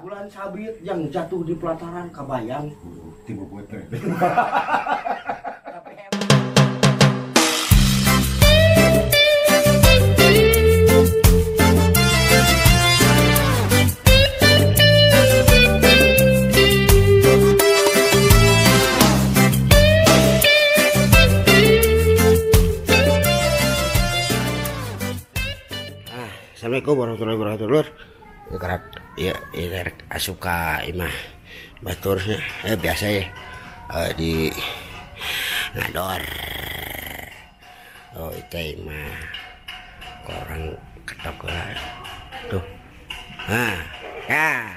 Bulan sabit yang jatuh di pelataran kabayang. Tibu puter. Tapi Assalamualaikum warahmatullahi wabarakatuh, lur. Ya kerak, ya, ya asup ka imah batur biasa ya di ngador. Oh itu imah orang ketok lah tuh. Nah, ya.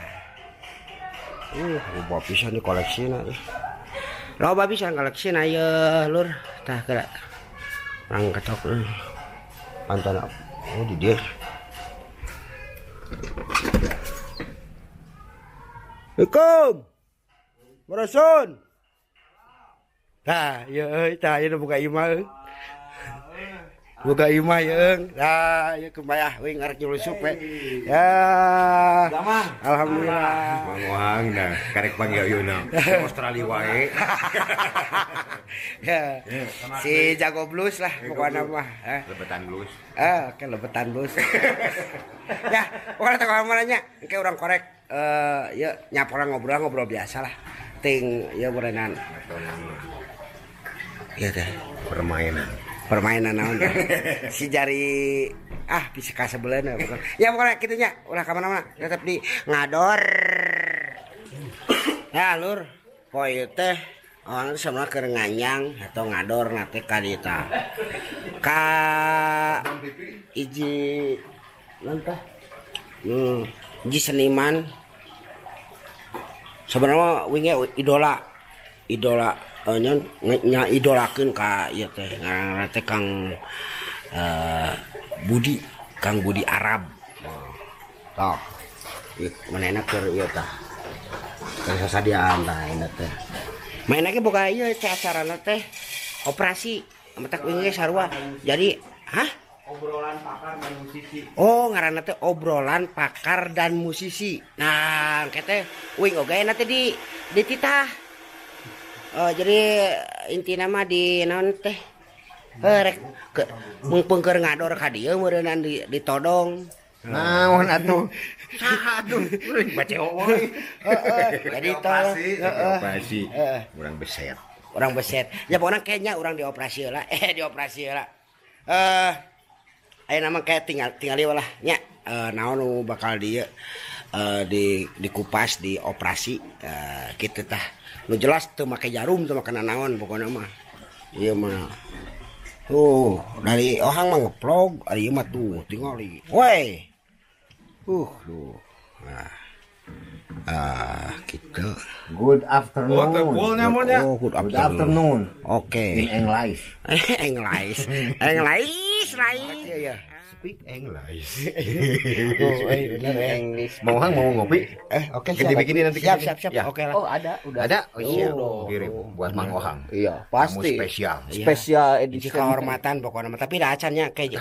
Loba pisan nih koleksina. Loba pisan koleksina ye, lur. Tah geura. Orang ketok. Pantan oh di dia. Assalamualaikum. Barasun. Tah, ieu euy, tah ieu buka imah. Buka imah yeung. Tah, ieu kumaha wing arek nyulusup we. Ya. Alhamdulillah. Mang Ohang nah, karek panggil ayeuna. Australia wae. Ya. Si jago blues lah pokokna mah. Lebetan blues. Ah, oke lebetan blues. Ya, pokoknya teh kumaha nya, engke urang korek ya nyapora ngobrol-ngobrol biasa lah. Ting ya berenan. Iya teh, permainan. Permainan naon teh. Si jari ah bisa kasebeleun ya pokoknya. Ya pokoknya kitu nya, ulah ka mana-mana, tetep di ngador. Ya lur, poe teh orang sebenarnya keur nganyang atau ngador na teh ka dieu tah. Ka hiji naon tah? Hiji seniman. Sebenarnya winge idola nya idolakeun ka ieu teh ngaranna teh Kang Budi, Kang Budi Arab. Tah. Ieu manehna keur ieu tah. Keur sasadiaan tah ayeuna teh. Mainna ge boga ieu teh acarana teh operasi matak winge sarua. Jadi, hah? Obrolan pakar dan musisi. Oh, ngaranna teh obrolan pakar dan musisi. Nah, engke teh uing oge na teh di dititah. Oh, jadi intina mah di naon teh? Rek mungpung keur ngador ka dieu meureunnan ditodong. Naon atuh? Saha atuh? Baca we. Heeh, jadi operasi, operasi. Urang beset. Urang beset. Ya pokona kayaknya urang dioperasi heula. Dioperasi heula. Ayeuna mah kayak tinggal ieu lah nya naon nu bakal dieu dikupas dioperasi kitu tah. Nu jelas teu make jarum teu make nanaon pokona mah. Ieu mah. Tuh, dari Ohang mah ngevlog, ari ieu mah tuh tingali. Woi. Duh. Nah. Ah, gitu. Good afternoon. Oh, good afternoon. Oke. In English. English. English, lain. Iya. Speak English. Oh, bener English. Mau Hang mau ngopi? Oke, siap. Dibikinin nanti. Siap, siap, siap. Ya. Oke lah. Oh, ada, udah. Ada? Oh, siap. Kirim buat Mang Ohang. Iya, pasti. Kamu spesial. Spesial edisi kehormatan pokoknya. Tapi dah acannya kayak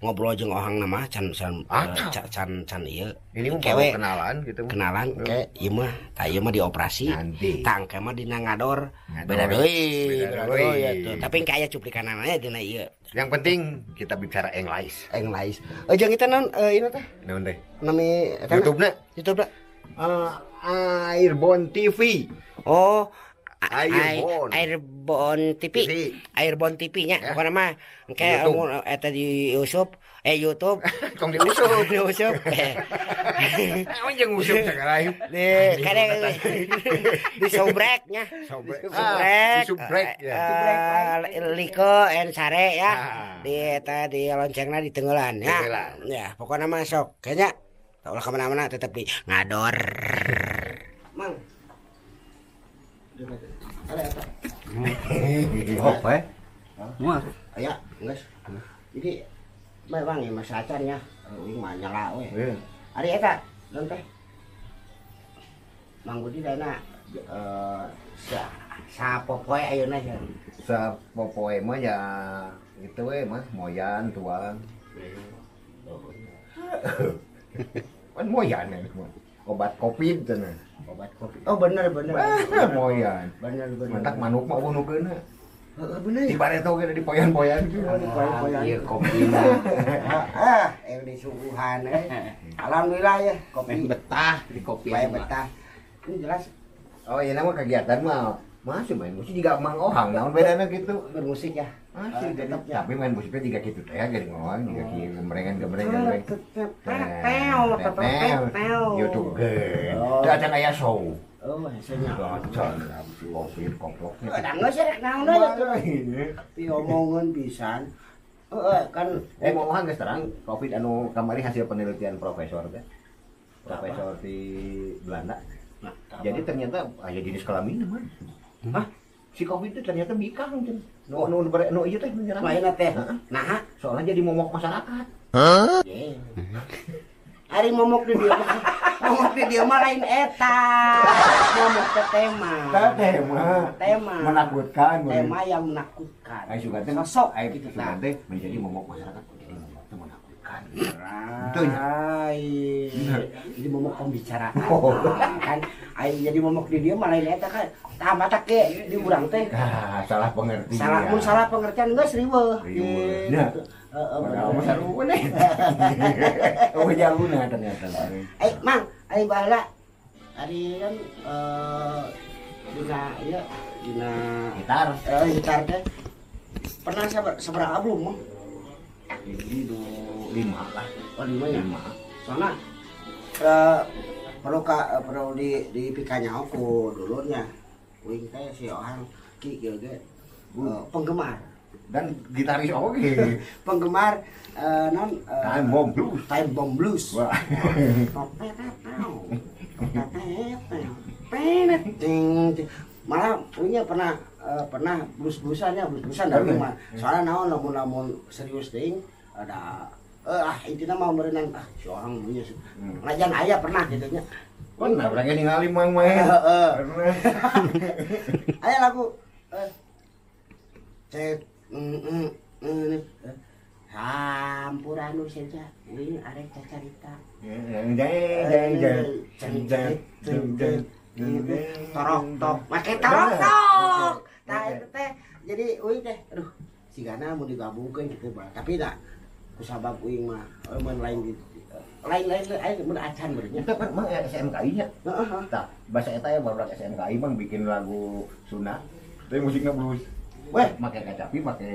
ngobrol jeung Ohang nama can can ieu. Ini mau kenalan gitu. Kenalan kayak ieu mah, tah ieu mah dioperasi. Tangke mah dina ngador. Beda deui, beda deui atuh. Tapi engke aya cuplikanana dina ieu. Yang penting kita bicara English. English. Jeung itu naon ieu teh? Naon teh? Nami YouTube-na? YouTube-na. Airborne TV. Oh, Airborne TV. Airborne TV nya. Pokona mah engke lamun eta di YouTube, YouTube. Tong diusup, diusup. Naon jeung usup sagala. Di kadang di subrek nya. Subrek. Di subrek ya. Like and sare ya. Di eta di loncengna di tenggelan ya. Ya, pokona mah sok kayaknya ulah ka mana-mana tetep di ngador. Mang. Oh, we. Moal. Aya, geus. Jadi memang ya masa acan nya, uing mah nyala we. Ari eta, naon teh? Mang Budi dana sapopoe ayeuna nya. Sapopoe mah ya gitu we mah moyan tuang. Kan moyan ya. Obat Covid cenah. Obat kopi. Oh bener bener. Wah, moyan. Bener bener. Mantak manuk mah eueuh nu keuna. Heeh bener. Di bareto ge di poyan-poyan. Poyan-poyan. Iya kopi. Ah, yang disuguhan eh. Alhamdulillah ya kopi. Betah di kopi. Bae betah. Ini jelas. Oh iya nama kegiatan mah masih main musik juga Mang Ohang naon bedana gitu. Bermusik ya. Masih jadi tetep ya. Tapi main musiknya juga gitu teh jadi ngomong juga kieu gemerengan-gemerengan. Teo. YouTube ge. Oh. Teu acan aya show. Oh, hasilnya. Acan Covid komploknya. Ada nggak sih rek naon aja tuh. Tapi omongan pisan. Heeh, kan Mang Ohang geus terang Covid anu kamari hasil penelitian profesor teh. Profesor di Belanda. Nah, jadi ternyata aya jenis kelamin mah. Hah? Si Covid itu ternyata bikang cenah. Nu nu nu ieu teh menyerang. Lain teh. Heeh. Nah, soalnya jadi momok masyarakat. Ari momok di dieu mah. Momok di dieu mah lain eta. Momok teh tema. Tema. Tema. Menakutkan. Tema yang menakutkan. Ayo sugan teh sosok ayo gitu sugan teh menjadi momok masyarakat. Jadi momok teh menakutkan. Right. Jadi momok pembicaraan. Oh. Kan ayo jadi momok di dieu mah lain eta kan. Tah mata ke di urang teh. Ah, salah pengertian. Salah mun salah pengertian geus riweuh. Riweuh. Gitu. Nah. Heeh, Padahal mah bener. sarua deh. Oh, jaluna ternyata. Eh, Mang, ari baheula ari kan dina ieu dina Gitar. Gitar teh pernah sabaraha album, Mang? Jadi du 5 lah. Oh, 5 ya. 5. Soalna perlu ka perlu di pikanya aku dulurnya. Uing teh si Ohang ki kieu ge penggemar. Dan gitaris oge. Penggemar non Time Bomb Blues. Time Bomb Blues. Wah. Malah punya pernah pernah blues-bluesan ya, blues-bluesan dari mah. Soalnya naon lamun-lamun serius teuing ada intinya mau merenang ah si orang punya. Ngajan aya pernah gitu nya. Pernah urang ningali Mang main. Heeh. Pernah. Aya lagu cek hampura nu saja uing arek cacarita. Torok tok make torok tok. Tah itu teh jadi uing teh aduh sigana mun digabungkeun gitu bah. Tapi da kusabab uing mah mun lain gitu. Lain-lain aya mun acan berenya. Itu kan mang SMKI nya. Heeh. Tah, bahasa eta ya baru SMKI mang bikin lagu Sunda. Tapi musiknya blues. Weh, make kacapi, make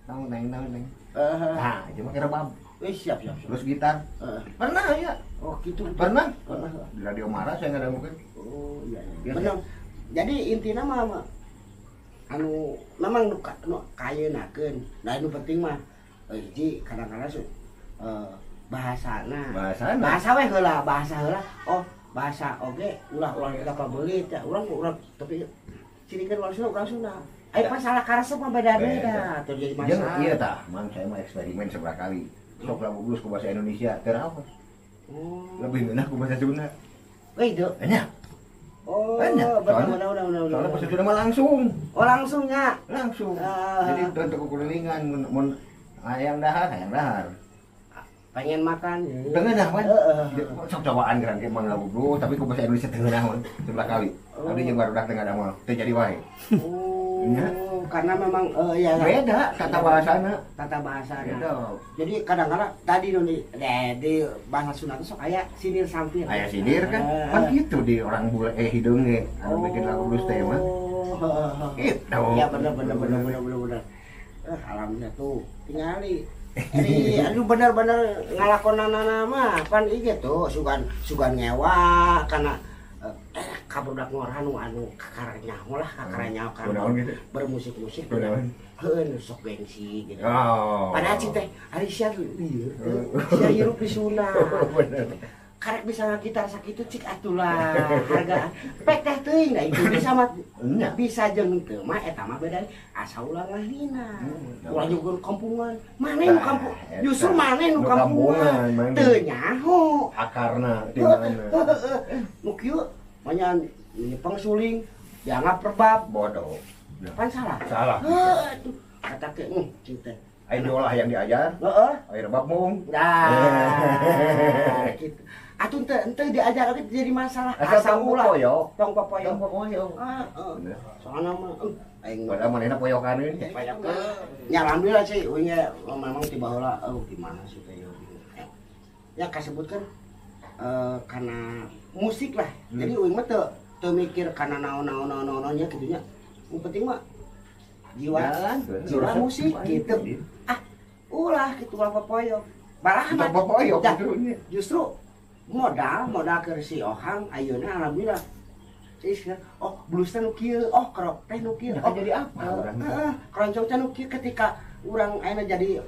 naon neng naon neng. Heeh. Nah, itu make rebab. Wih, siap siap siap. Terus gitar. Heeh. Pernah ya? Oh, gitu. Pernah. Pernah. Di Radio Mara saya nggak ada mungkin. Oh, iya iya. Biasa. Bener. Jadi intinya mah anu memang nu kayeunakeun. Nah, nu penting mah hiji kadang-kadang bahasana. Bahasana. Bahasa we heula, bahasa heula. Oh, bahasa oge ulah-ulah kita pabeulit ya. Urang tapi cirikeun urang Sunda, urang Sunda. Ai pas salah karesep mah beda-beda. Tuh jadi Jeung masalah. iya tah, mang saya mah eksperimen seberapa kali. Sok lagu blues ku bahasa Indonesia, teu raos. Oh. Lebih ngeunah ku bahasa Sunda. Weh, itu. Nya. Oh, Banyak. bener bener bener bener. Soalnya bahasa Sunda mah langsung. Oh, langsungnya. Langsung. Ah. Jadi teu kukurilingan mun hayang dahar, hayang dahar. Pengen makan. Teu ngeunah pan. Heeh. Sok cobaan gerang ge mang lagu blues, tapi ku bahasa Indonesia teu ngeunah mun sebelah kali. Oh. Abdi jeung barudak teu ngadamel, teu jadi wae. Oh, Nya. karena memang ya Beda tata bahasana. Tata bahasana. Beda. Jadi kadang-kadang tadi nu di bahasa Sunda tuh sok aya sindir sampir. Aya sindir kan, kan gitu di orang bule hideung ge anu bikin lagu blues teh mah. Oh. Gitu. Ya bener bener bener bener bener bener. Alhamdulillah tuh tingali. Jadi aduh bener-bener ngalakonanana mah pan ieu tuh sugan sugan ngewa karena kabudak ngora nu anu kakara nyaho lah kakara nyaho kan Kunaon gitu? bermusik-musik Kunaon? heueuh nu sok gengsi gitu. Oh. Padahal cing teh ari sia lieur teh sia hirup di Sunda. Bener. Karek bisa ngagitar sakitu cik atulah harga pek teh teuing da itu bisa mah Nya. bisa jeung teu mah eta mah beda asa ulah ngahina. Hmm. Ulah nyugur kampungan. Maneh nu kampung Tah, eta. justru maneh nu Nu kampungan kampungan, maneh. teu nyaho. Akarna di mana? Nu kieu manya nyepeng suling dianggap rebab Bodoh. pan salah. Salah. Heuh atuh kata ke cing teh Ayo diolah yang diajar. Heeh. Ayo rebab mung. Nah, gitu. Atuh ente ente diajar oge jadi masalah. Asal ulah. popoyo. Tong popoyo. Tong popoyo. Heeh. Bener. Soalna mah aing mah Padahal manehna poyokaneun. Ya alhamdulillah sih, uing ge memang tiba heula oh gimana sih teh ya. Ya kasebutkeun karena musik lah. Jadi uing mah teu teu mikir karena naon-naon naon-naonnya kitu nya. Yang penting mah jiwa Jalan, jiwa musik gitu. Ah, ulah kitu ulah popoyo. Malah Tong popoyo Dah, justru nya. Justru modal modal keur si Ohang ayeuna alhamdulillah. Is, oh blues teh nu kieu, oh kerok teh nu kieu, Ya, oh kan jadi apa urang teh? heeh, keroncong teh nu kieu ketika urang ayeuna jadi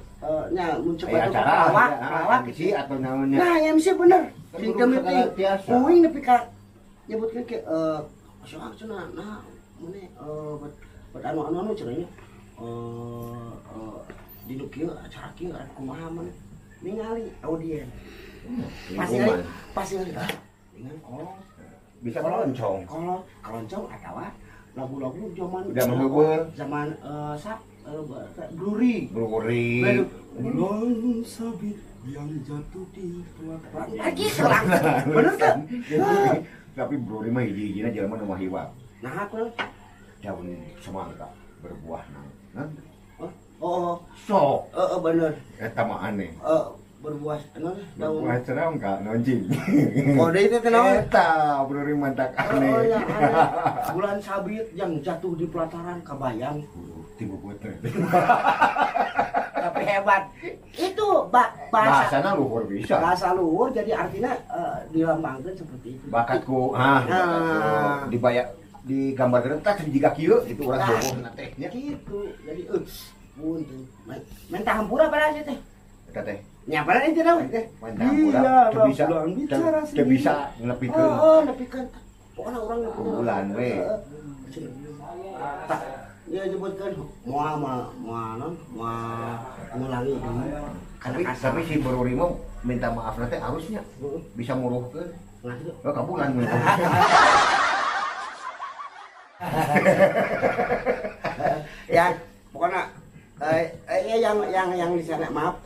nya mun coba Aya tuh acara, pelawak, ya, pelawak MC atau naonnya. Nah, MC bener. Kan Sing kudu teu segala penting. tiasa. Uing nepi ka nyebutkeun ke si Ohang cenah nah mene buat buat anu-anu anu cenah nya. Di nu kieu acara kieu rek kumaha maneh. Ningali audien. Pas ningali, pas ningali ah, ningali kolot. Bisa keloncong. Kolot, keloncong atawa lagu-lagu zaman Zaman heubeul. Zaman Bluri. Bluri. Bulan sabit yang jatuh di pelataran. Lagi selang. Bener tuh. Tapi Bluri mah hiji-hijina jelema nu mahiwap. Nah, aku Daun semangka berbuah nang. Nah, oh, oh, sok oh, oh, bener. Eta mah aneh. Berbuah anu daun. Berbuah serangka nonjing. Kode itu teh naon? Eta Bluri mantak Oh, aneh. ya, aneh. Bulan sabit yang jatuh di pelataran kabayang. Tibu putih. Tapi hebat. Itu bahasa Bahasana luhur bisa. Bahasa luhur jadi artinya dilambangkan seperti itu. Bakatku, ah, Nah. bakatku dibayak digambarkeun tah jiga kieu gitu urang Nah. bogoh na teh nya. Gitu. Jadi punten. Minta hampura pada sih teh. Eta teh. Nya pada itu naon teh. Minta hampura Iya, teu bisa bulan bicara teu bisa nepikeun. Oh, nepikeun. Pokoknya urang nepikeun. Bulan we. Tak dia nyebutkeun moal moal non moal ngulangi deui. Tapi tapi si Bluri mah minta maaf na teh harusnya bisa muruhkeun. Nah, gitu. Oh, kabulan we. Ya, pokoknya ya yang di sana maaf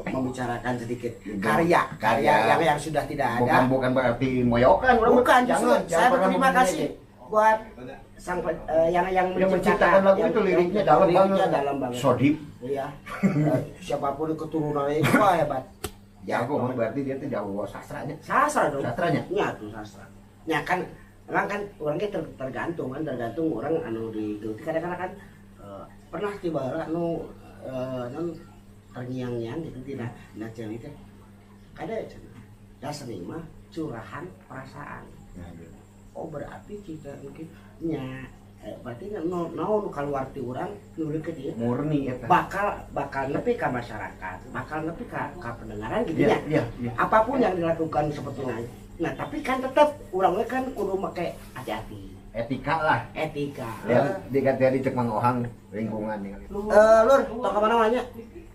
membicarakan sedikit karya Karya. yang sudah tidak ada. Bukan berarti moyokan, urang mah. Bukan, justru Jangan, saya jangan pernah berterima ngomong kasih gitu. buat sang yang Yang menciptakan lagu itu liriknya dalam liriknya banget. Dalam banget. Sodip. Iya. Siapapun keturunannya itu wah hebat. Jago, berarti dia tuh jago sastranya. Sastra dong. Sastranya? Ya tuh sastra. Ya kan, orang kan orangnya tergantung kan, tergantung orang anu di kadang-kadang kan pernah tiba anu non terngiang-ngiang gitu tidak nah cewek teh. Kada cenah. Da seni mah curahan perasaan. Nah, gitu. Oh berarti kita mungkin nya berarti naon nu kaluar ti urang nu deukeut ieu Murni eta. bakal nepi ka masyarakat, bakal nepi ka pendengaran gitu Iya, ya. iya, iya. Apapun yang dilakukan seperti itu. Nah, tapi kan tetap urang we kan kudu make hati-hati. Etika lah. Etika. Lihat dikata di cek Mang Ohang lingkungan nih. Lur, tong ka mana nya?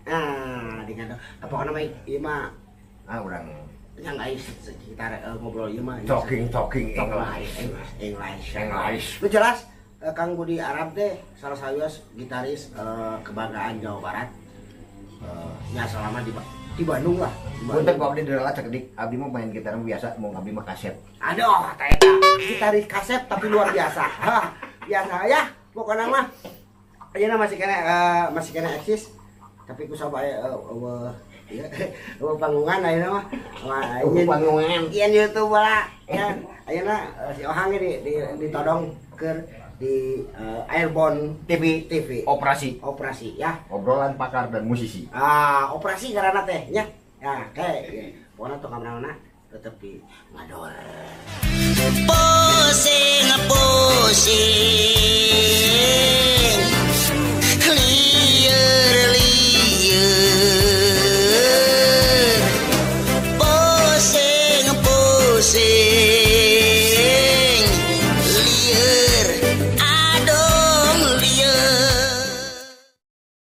Nah, di kantor. Pokokna mah ieu mah Ah, urang yang aya sekitar ngobrol ieu mah. Talking talking English. English. English. English. Lu jelas Kang Budi Arab teh salah satu gitaris kebanggaan Jawa Barat. Ya selama di Bandung lah. Di Punten Bandung. ku abdi direla cekedik, abdi mah main gitar biasa, mau abdi mah kaset. Aduh, eta eta. Gitaris kaset tapi luar biasa. Hah, biasa ya, pokoknya mah ayeuna masih kena eksis. Tapi ku sabae eueuh ieu eueuh panggungan ayeuna mah. Wah, Eueuh panggungan. Yen YouTube lah. Ya, ayeuna si Ohang ge ditodong keur di Airborne TV TV. Operasi. Operasi ya. Obrolan pakar dan musisi. Ah, operasi karena teh nya. Ya, kayak pokoknya tong kamana tetep di ngador. Pusing, pusing.